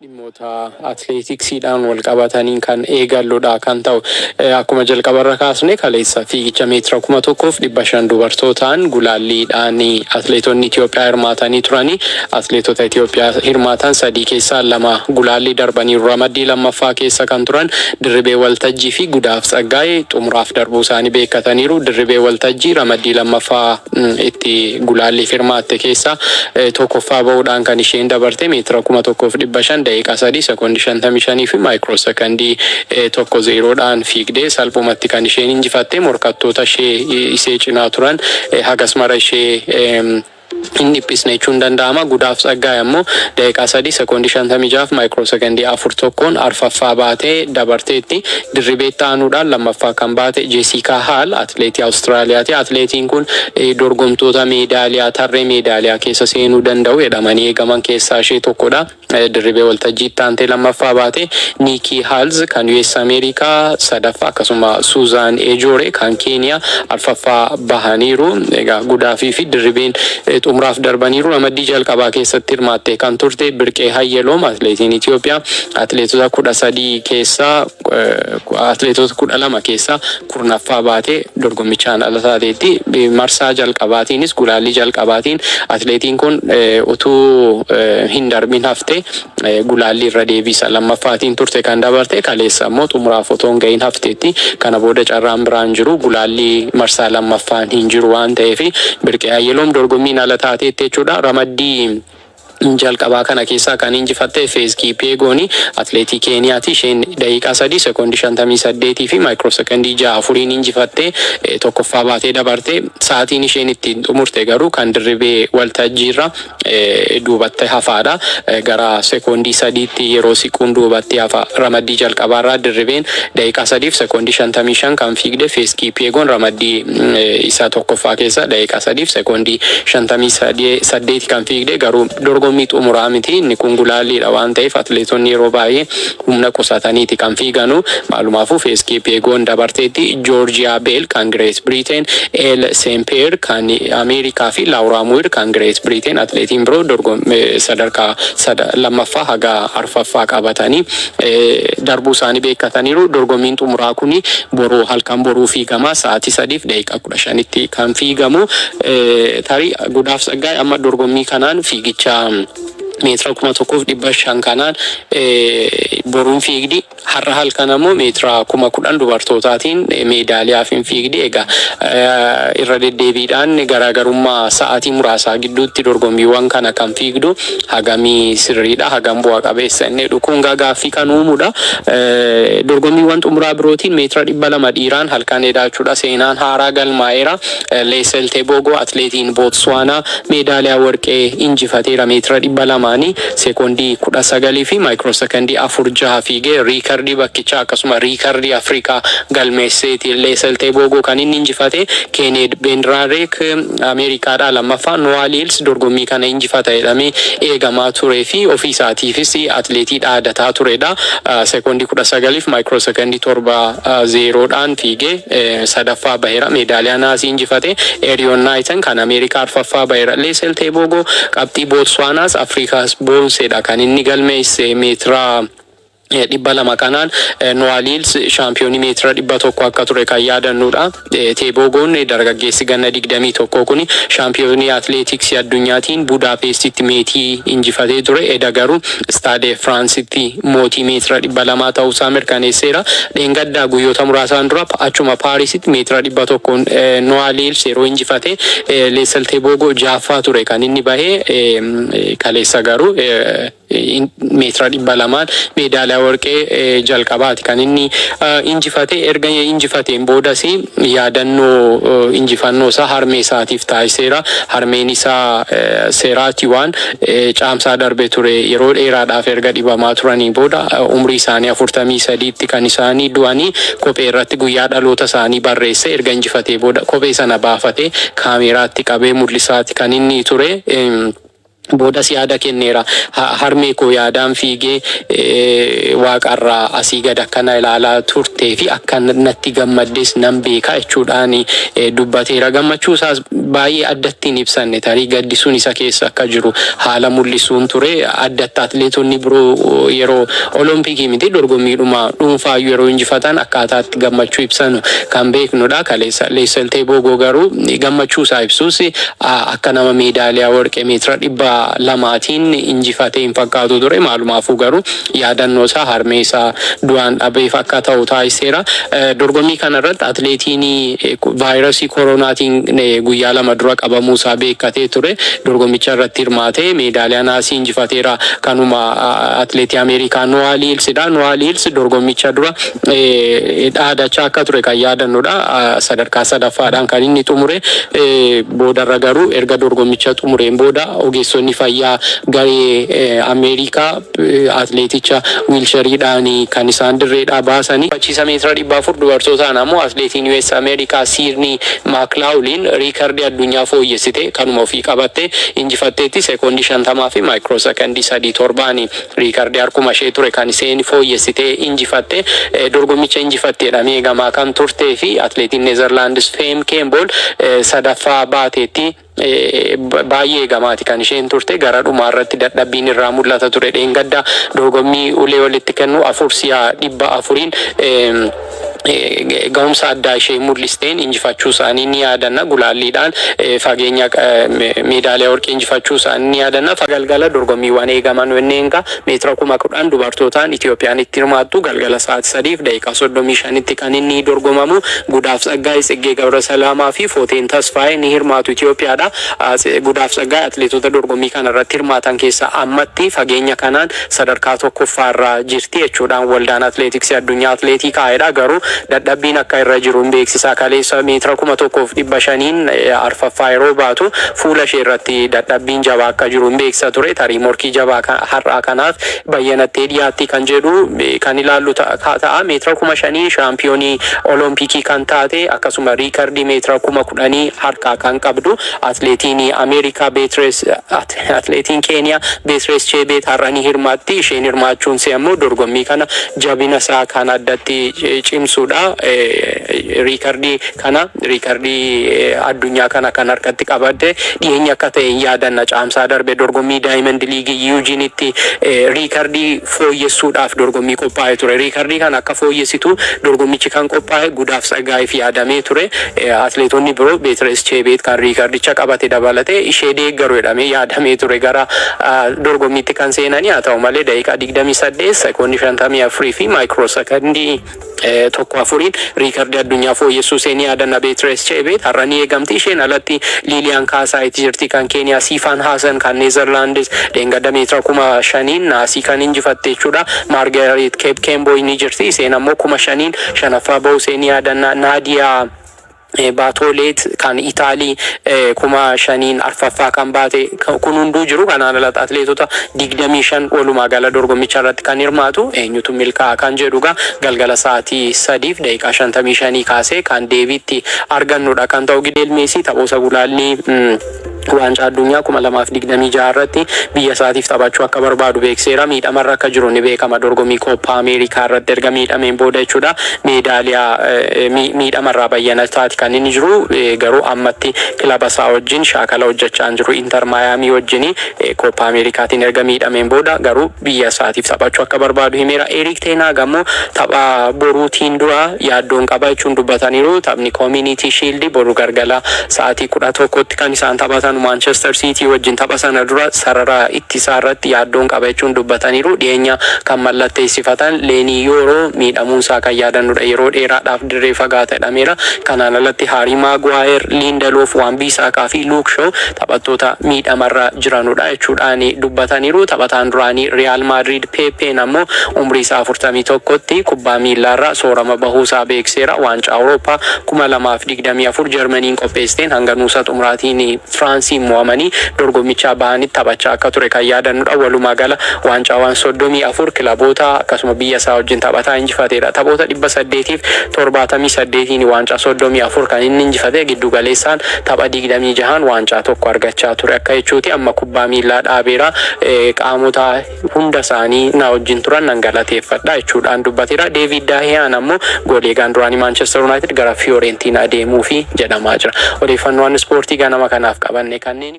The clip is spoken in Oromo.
Dhimmoota atileetiksiidhaan wal qabataniin kan eegalludha kan ta'u. Akkuma jalqabarra kaasne, kaleessa fiigicha meetira 1500 dubartootaan gulaalliidhaan atileetonni Itoophiyaa hirmaatanii turanii. Atileetota Itoophiyaa hirmaatan sadii keessaa lama gulaallii darbaniiru. Ramaddii lammaffaa keessa kan turan Dirribee Waltajjii fi Gudaaf Tsaggaayee xumuraaf darbuu isaanii beekataniiru. Dirribee Waltajjii ramaddii lammaffaa itti gulaalliif hirmaatte keessaa tokkoffaa bahuudhaan kan isheen dabarte, meetira 1500 daqiiqaa 3, sekoondii 55 fi maayikiroo sekondii 10dhaan fiigdee salphumatti kan isheen injifatte. Morkattoota ishee isee cinaa turan hagas mara ishee hin dhiphisne jechuun danda'ama. Gudaaf Tsaggaay ammoo daqiiqaa 3, sekoondii 56 fi maayikiroo sekondii 41n arfaffaa baatee dabarteetti. Dirribeetti aanuudhaan lammaffaa kan baate Jeesikaa Haal atileetii Awustiraaliyaati. Atileetiin kun dorgomtoota meedaaliyaa tarree meedaaliyaa keessa seenuu danda'u jedhamanii eegaman keessaa ishee tokkodha. Dirribee Waltajjiitti aantee lammaffaa baate. Niikii Haalz kan US Ameerikaa sadaffaa, akkasuma Suuzaan Ejoore kan Keeniyaa arfaffaa bahaniiru. Egaa Gudaafii fi Dirribeen xumuraaf darbaniiru. Ramaddii jalqabaa keessatti hirmaattee kan turte Birqee Hayyeloom atileetiin Itoophiyaa atileetota 13 keessaa, atileetota 12 keessaa 10ffaa baatee dorgommichaan ala taateetti. Marsaa jalqabaatiinis, gulaallii jalqabaatiin atileetiin kun utuu hin darbin hafte. Gulaallii irra deebiisa lammaffaatiin turte kan dabarte. Kaleessa immoo xumuraaf otoo hin gahin hafteetti. Kana booda carraan biraan jiru, gulaallii marsaa lammaffaan hin jiru waan ta'eef, Birqee Hayyeloom dorgommiin ala taateetti jechuudha. Ramaddii jalqabaa kana keessaa kan injifatte Feez Kiipyeegooni atileetii Keeniyaati. Isheen daqiiqaa 3, sekoondii 58 fi maayikiroo sekondii 64n injifattee tokkoffaa baatee dabarte. Sa'aatiin isheen ittiin xumurte garuu kan Dirribee Waltajjiirra duubatti hafaadha. Gara sekoondii 3tti yeroo siquun duubatti hafa. Ramaddii jalqabaarraa Dirribeen daqiiqaa 3 fi sekoondii 55 kan fiigde, Feez Kiipyeegoon ramaddii isa tokkoffaa keessa daqiiqaa 3 fi sekoondii 58 kan fiigde. Garuu dorgommii xumuraa miti, inni kun gulaalliidha waan ta'eef atileetonni yeroo baay'ee humna qusataniiti kan fiiganu. Maalumaafuu Feez Kiipyeegoon dabarteetti. Joorjiyaa Beel kan Great Britain, El Sempeer kan Ameerikaa fi Laawuraa Muir kan Great Britain atileetiin biroo sadarkaa lammaffaa haga arfaffaa qabatanii darbuu isaanii beekataniiru. Dorgommiin xumuraa kuni boruu, halkan boruu fiigama, sa'aatii 3:15tti kan fiigamu. Tarii Gudaaf Tsaggaay amma dorgommii kanaan, fiigicha meetira 1500 kanaan boruun fiigdi. Har'a halkan ammoo meetira 10,000 dubartootaatiin meedaaliyaaf hin fiigdi. Egaa irra deddeebiidhaan garaagarummaa sa'aatii muraasaa gidduutti dorgommiiwwan kana kan fiigdu hagamii sirriidha, hagam bu'a qabeessa inni jedhu kun gaaffii kan uumudha. Dorgommiiwwan xumuraa birootiin meetira 200 dhiiraan halkan edaachuudha seenaan haaraa galmaa'eera. Leesel Tebogo atileetiin Bootswaanaa meedaaliyaa warqee injifateera. Meetira 200nii sekoondii 19 fi maayikiroo sekondii 46 fiigee riikardii bakkichaa akkasuma riikardii Afrikaa galmeesseeti Leesel Tebogo kan inni injifate. Keened Beendraareek Ameerikaadhaa lammaffaa. Noah Liils dorgommii kana injifata jedhamee eegamaa turee fi ofii isaatiifis atileetii dhaadataa turedha. Sekoondii 19 fi maayikiroo sekondii 70dhaan fiigee sadaffaa baheera. Meedaaliyaa naasii injifate. Eriyoon Naayitan kan Ameerikaa arfaffaa baheera. Leesel Tebogo qabxii Bootswaanaas Afrikaas boonsedha kan inni galmeesse meetira 200 kanaan. Noah Liils shaampiyoonii meetira 100 akka ture kan yaadannudha. Teebogoon dargaggeessi ganna 21 kun shaampiyoonii atileetiksii addunyaatiin Budaapestitti meetii injifatee ture. Eda garuu Istaadee Firaansitti mootii meetira 200 ta'uusaa mirkaneesseera. Dheengaddaa, guyyoota muraasaan dura, achuma Paarisitti meetira 100n Noah Liils yeroo injifate Leesel Teeboogoo jaaffaa ture kan inni bahee. Kaleessa garuu meetira 200n meedaaliyaa warqee jalqabaati kan inni injifate. Erga injifateen boodas yaadannoo injifannoo isaa harmee isaatiif taasiseera. Harmeen isaa Seeraati waan caamsaa darbe ture yeroo dheeraadhaaf erga dhibamaa turanii booda umrii isaanii 43tti kan isaanii du'anii. Kophee irratti guyyaa dhaloota isaanii barreesse. Erga injifatee booda kophee sana baafatee kaameeraatti qabee mul'isaati kan inni ture. Boodas yaada kenneera. Harmee koo yaadaan fiigee waaqarraa asii gad akkana ilaalaa turtee fi akka natti gammaddes nan beeka jechuudhaan dubbateera. Gammachuu isaas baay'ee addatti hin ibsanne, tarii gaddisuun isa keessa akka jiru haala mul'isuun ture. Addatti atileetonni biroo yeroo Olompikii miti, dorgommiidhuma dhuunfaayyuu yeroo injifatan akkaataatti gammachuu ibsanu kan beeknudha. Kaleessa Leessel Teeboogoo garuu gammachuu isaa ibsus akka nama meedaaliyaa warqee meetira 200n injifatee hin fakkaatu ture. Maalumaafuu garuu yaadannoo isaa harmee isaa du'aan dhabeef akka ta'u taasiseera. Dorgommii kanarratti atileetiin vaayirasii koronaatiin guyyaa 2 dura qabamuu isaa beekkatee ture. Dorgommicha irratti hirmaatee meedaaliyaa naasii injifateera. Kanuma atileetii Ameerikaa Noah Lylesidha. Noah Lyles dorgommicha dura dhaadachaa akka ture kan yaadannudha. Sadarkaa sadaffaadhaan kan inni xumure. Boodarra garuu erga dorgommicha xumureen booda ogeessonni fayyaa garee Ameerikaa atileeticha wiilchariidhaan kan isaan dirreedhaa baasanii. Gufachiisa meetira 400 dubartootaan ammoo atileetiin US Ameerikaa Siidnii Maaklaawuliin riikardii addunyaa fooyyessite kanuma ofii qabatte injifatteetti. Sekoondii 50 fi maayikiroo sekondii 37n riikardii harkuma ishee ture kan isheen fooyyessitee injifatte. Dorgommicha injifatte jedhamee eegamaa kan turtee fi atileetiin Neezerlaandis Feem Keembool sadaffaa baateetti. Baay'ee eegamaati kan isheen turte. Gara dhumaa irratti dadhabbiin irraa mul'ata ture. Dheengadda dorgommii ulee walitti kennu afur si'a 400n ga'umsa addaa ishee mul'isteen injifachuu isaanii ni yaadanna. Gulaalliidhaan fageenya meedaaliyaa warqee injifachuu isaanii ni yaadanna. Galgala dorgommiiwwan eegaman wanneen meetira 10,000 dubartootaan Itoophiyaan itti hirmaattu galgala sa'aatii 3:35tti kan inni dorgomamu. Gudaaf Tsaggaayee, Tsiggee Gabrasalaamaa fi Footeen Tasfaayee ni hirmaatu Itoophiyaadha. Gudaaf Tsaggaayee atileetota dorgommii kana irratti hirmaatan keessaa ammatti fageenya kanaan sadarkaa tokkoffaarra jirti jechuudhaan waldaan atileetiksii addunyaa atileetii kaa'edha. Garuu dadhabbiin akka irra jiru hin beeksisa. Kaleessa meetira 1500n arfaffaa yeroo baatu fuula ishee irratti dadhabbiin jabaa akka jiru hin beeksisa ture. Tarii morkii jabaa har'aa kanaaf bayyanattee dhiyaatti kan jedhu kan ilaallu ta'a. Meetira 5000 shaampiyoonii Olompikii kan taate, akkasuma riikardii meetira 10,000 harkaa kan qabdu atileetiin Ameerikaa Beetrees, atileetiin Keeniyaa Beetrees Cheebeet har'a ni hirmaatti. Isheen hirmaachuun ishee ammoo dorgommii kana jabina isaa kan addatti cimsuudha. Riikardii kana, riikardii addunyaa kana kan harkatti qabadde dhiyeenya akka ta'e hin yaadanna. Caamsaa darbe dorgommii Daayimand Liigii Yuujiinitti riikardii fooyyessuudhaaf dorgommii qophaa'e ture. Riikardii kana akka fooyyessitu dorgommichi kan qophaa'e Gudaaf Tsagaayiif yaadamee ture. Atileetonni biroo Beetrees Cheebeet kan riikardicha qabate dabalatee ishee deeggaru jedhamee yaadamee ture gara dorgommiitti kan seenanii. Haa ta'u malee daqiiqaa 28, sekoondii 54 fi maayikiroo sekondii 14n riikardii addunyaa fooyyessuu ishee ni yaadanna. Beetrees Cheebeet har'a ni eegamti. Isheen alatti Liiliyaan Kaasaayit jirti kan Keeniyaa, Siifaan Haasan kan Neezerlaandis dheengadda meetira 5000n naasii kan injifatte jechuudha. Maargareet Keep Keembooy ni jirti. Isheen ammoo 5000n shanaffaa bahuu ishee ni yaadanna. Naadiyaa Baatooleet kan Itaalii 5000n arfaffaa kan baate kun hunduu jiru. Kanaan alatti atileetota 25 walumaa gala dorgommicha irratti kan hirmaatu. Eenyutu milkaa'a kan jedhugaa galgala sa'aatii 3:55 kaasee kan deebiitti argannudha kan ta'u. Gideel Meesii taphoota gulaallii waancaa addunyaa 2026 irratti biyya isaatiif taphachuu akka barbaadu beekseera. Miidhamarra akka jiru ni beekama. Dorgommii Kooppaa Ameerikaa irratti erga miidhameen booda jechuudha. Meedaaliyaa miidhamarraa bayyanataati kan inni jiru. Garuu ammatti kilaba isaa wajjin shaakala hojjechaa hin jiru. Inter Maayaamii wajjin Kooppaa Ameerikaatiin erga miidhameen booda garuu biyya isaatiif taphachuu akka barbaadu himeera. Eriik Ten Hag ammoo tapha boruutiin dura yaaddoon qaba jechuun dubbataniiru. Taphni Community Shield boru galgala sa'aatii 11tti kan isaan taphatan Manchester City wajjin. Tapha sana dura sarara ittisaa irratti yaaddoon qaba jechuun dubbataniiru. Dhiyeenya kan mallatteessifatan Leenii Yooroo miidhamuun isaa kan yaadannudha. Yeroo dheeraadhaaf dirree fagaata jedhameera. Kanaan alatti Haarii Maguire, Lindelof, Wan Bisaakaa fi Luke Shaw taphattoota miidhamarra jiranudha jechuudhaan dubbataniiru. Taphataan duraanii Riyaal Maadriid Peepeen ammoo umrii isaa 41tti kubbaa miillaarraa soorama bahuusaa beekseera. Waancaa Awurooppaa 2024 Jarmaniin qopheessiteen hanga nuusa xumuraatiin Firaansiin mo'amanii dorgommichaa bahanitti taphachaa akka ture kan yaadannudha. Walumaa gala waancaawwan 34 kilaboota akkasuma biyya isaa wajjin taphataa injifateedha. Taphoota 878n waancaa 34 4 kan inni injifate, giddu galeessaan tapha 26n waancaa tokko argachaa ture akka jechuuti. Amma kubbaa miillaa dhaabeera, qaamota hunda isaanii na wajjin turan nan galateeffadha jechuudhaan dubbateera. Deevid Daahiyaan ammoo goolii eegaan duraanii Manchester United gara Fiorentina deemuufi jedhamaa jira. Odeeffannoowwan ispoortii ganama kanaaf qabanne kanneen.